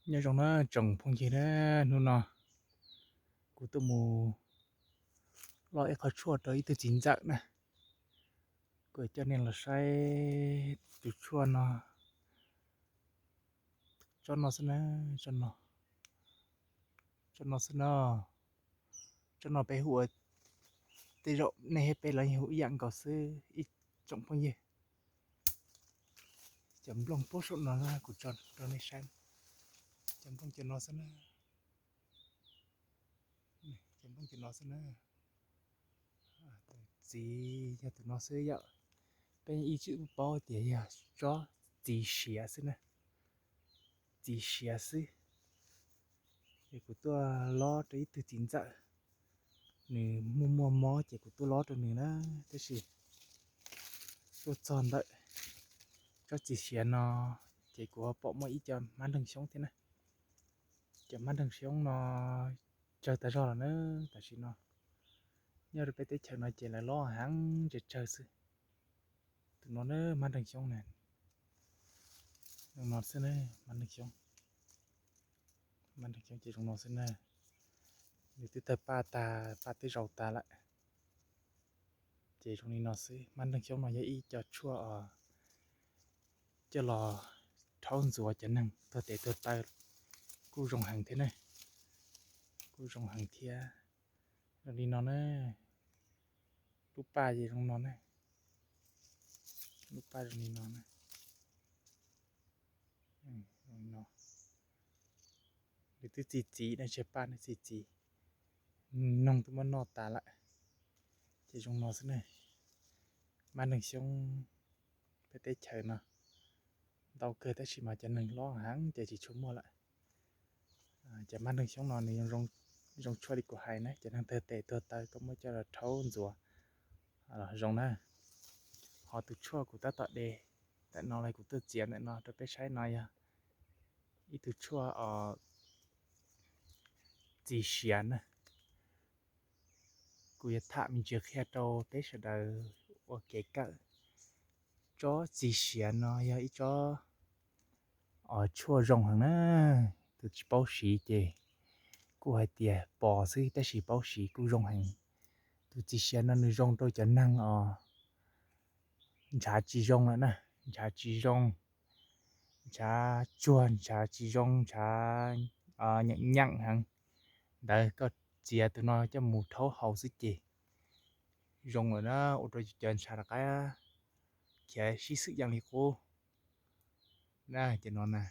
Nyob zoo na tsoom phooj ywg na, hnub no kuv tuaj mus loj ib qho tshuaj rau ib tug txiv ntxawm na. Kuv coj nej los saib tus tshuaj no, tsob no xwb na, tsob no, tsob no xwb na. Tsob no peb hu ua, tej zaum nej thiab peb los yeej hu ib yam nkaus xwb ib tsoom phooj ywg. Cov nplooj puag saum no kuv tso rau nej saib, cov nplooj cov no xwb na, cov nplooj cov no xwb na. Tus txiv yog tus no xwb yom. Peb yeej ib txwm paub tias yog tsob txiv siav xwb na, txiv siav xwb. Es kuv tuaj lob rau ib tug txiv ntxawm, nws muaj muaj mob ces kuv tuaj lob rau nws na. Tab sis tuaj txog ntawm tsob txiv siav no ces kuv ho pom muaj ib co hmab nreeg xyoob thiab na. Cov hmab nreeg xyoob no tsawg tag zog lawm na. Tam sim no nyob rau peb teb chaws no ces lawv lob heev tsawg tsawg xwb. Tus no na hmab nreeg xyoob na, zoo no xwb na, hmab nreeg xyoob. Hmab nreeg xyoob ces zoo no xwb na. Nws twb tawg paj tag, paj twb zaus tas lawm. Ces zoo li no xwb, hmab nreeg xyoob no yog ib co tshuaj coj los rhaub ntxuav cov neeg tuag tes tuag taw kuj zoo heev thiab na, kuj zoo heev thiab. Zoo li no na, lub paj ces zoo no na, lub paj zoo li no na. Nws twb txi txiv na, tseg paj nws txi txiv, noog twb muab noj tas lawm. Ces zoo no xwb ne, hmab nreeg xyoob peb teb chaws no ntau kawg tab sis mas cov neeg lob heev ces tsis tshua muaj lawm. Cov hmab nreeg xyoob no nws zoo tshuaj li kuv hais na, cov neeg tuag tes tuag taw koj muab coj los rhaub ntxuav los zoo na. Ho tus tshuaj kuv tab tom de ntawm no los kuv tuaj txiav ntawm no rau peb saib no yog ib tug tshuaj txiv siav na. Kuv yuav tham me ntsis qhia rau peb sawv daws ua kev kawm. Tsob txiv siav no yog ib tsob tshuaj zoo heev na. Tus tsis paub siv ces kuj hais tias pom xwb tab sis paub siv kuj zoo heev. Tus txiv siav no nws zoo rau cov neeg os ntshav tsis zoo lawm na, ntshav tsis zoo, ntshav tsuag, ntshav tsis zoo, ntshav nyeem nyeem heev. Ntawd koj txiav tus no coj mus rhaub haus xwb ces zoo lawm na, ua rau cov ntshav rov qab khiav sib xwm yeej li qub na. Ces no na,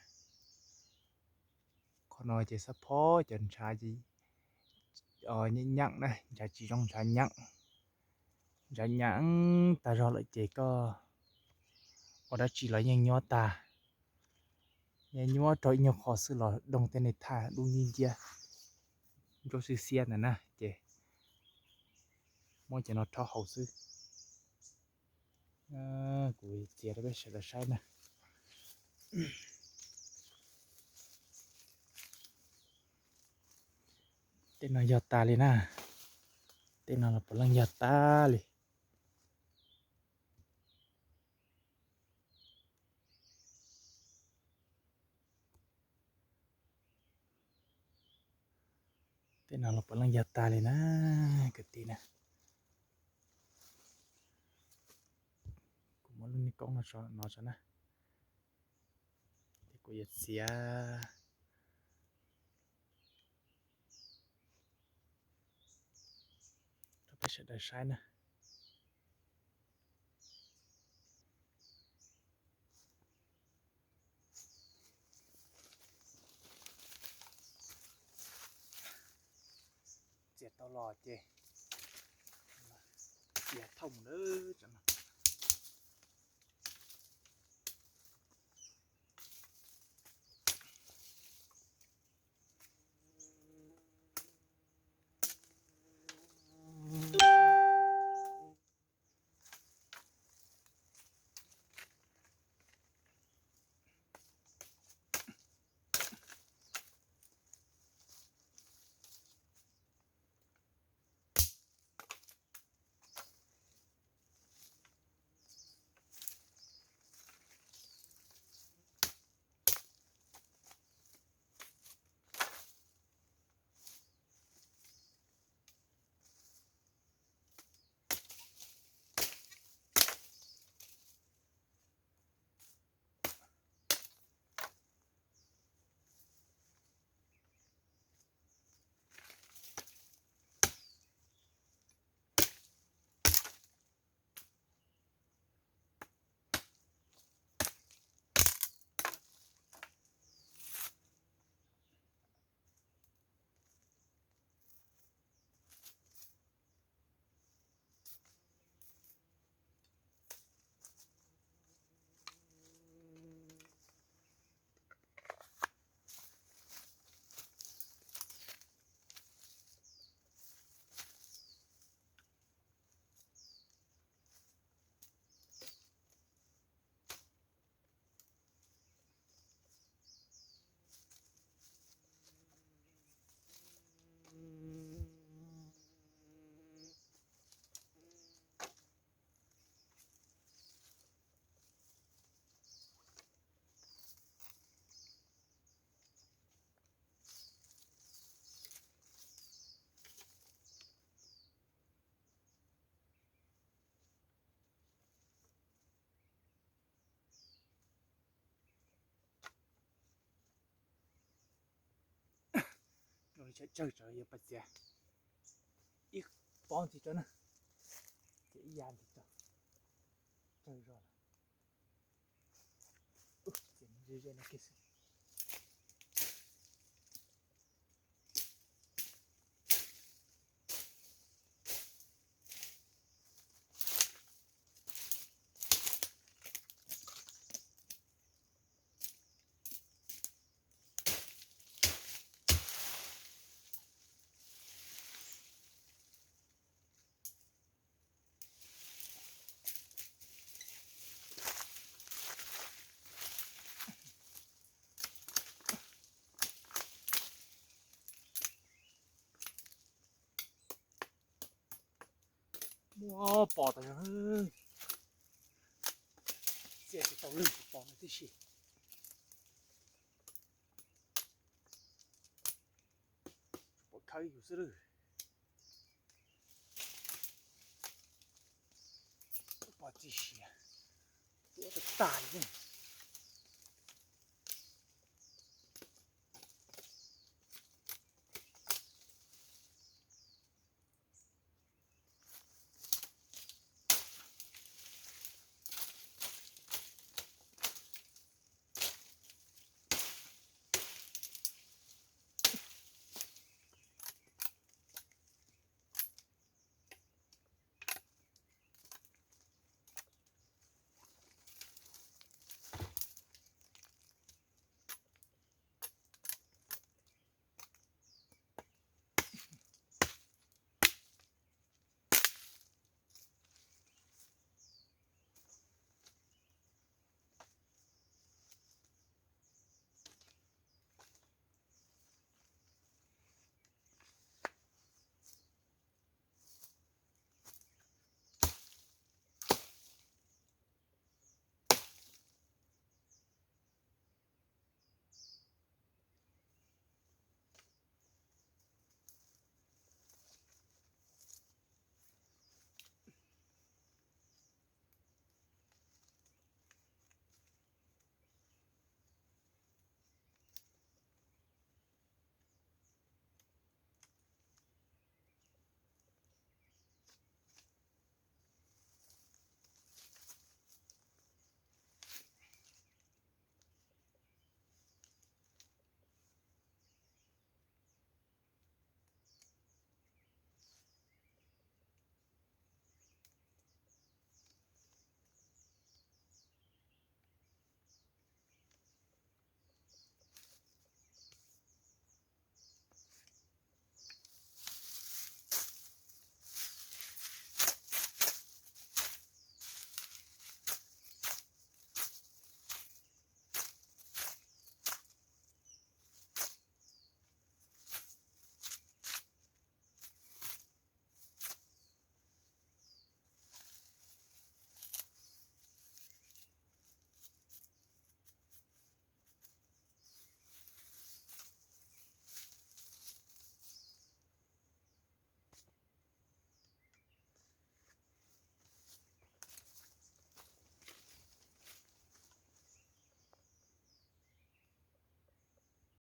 qhov no ces xab phob cov ntshav nyeem nyeem na, ntshav tsis zoo, ntshav nyeem, ntshav nyeem tag zog lawm ces koj ua dab tsi los yeej nyuab tag. Nyuab rau ib nyuag qho xwb los doog tej ne thaj dub nciab nciab, ntsuab xiab xiab ntawd na ces muab cov no rhaub haus xwb. Kuv txiav rau peb sawv daws saib na. Tej no yog tas li na, tej no los puav leej yog tas li. Tej no los puav leej yog tas li na, kwv tij na. Kuv muab lub niag koob no tso no tso na, ces kuv yuav txiav rau peb sawv daws saib na. Txiav tau los ces txiav thauj mus lawm. Tsawg tsawg yog pas txiav ib pob ntxiv rau na, ces ib ya ntxiv rau, tsawg zog lawm. Ces ze ze no kiag xwb. Muaj pos tas zog, txiav tsis tau lwg tsis pom no tib si. Pom khawb yus xwb lawm. Pom tib si, tuav tag tag li.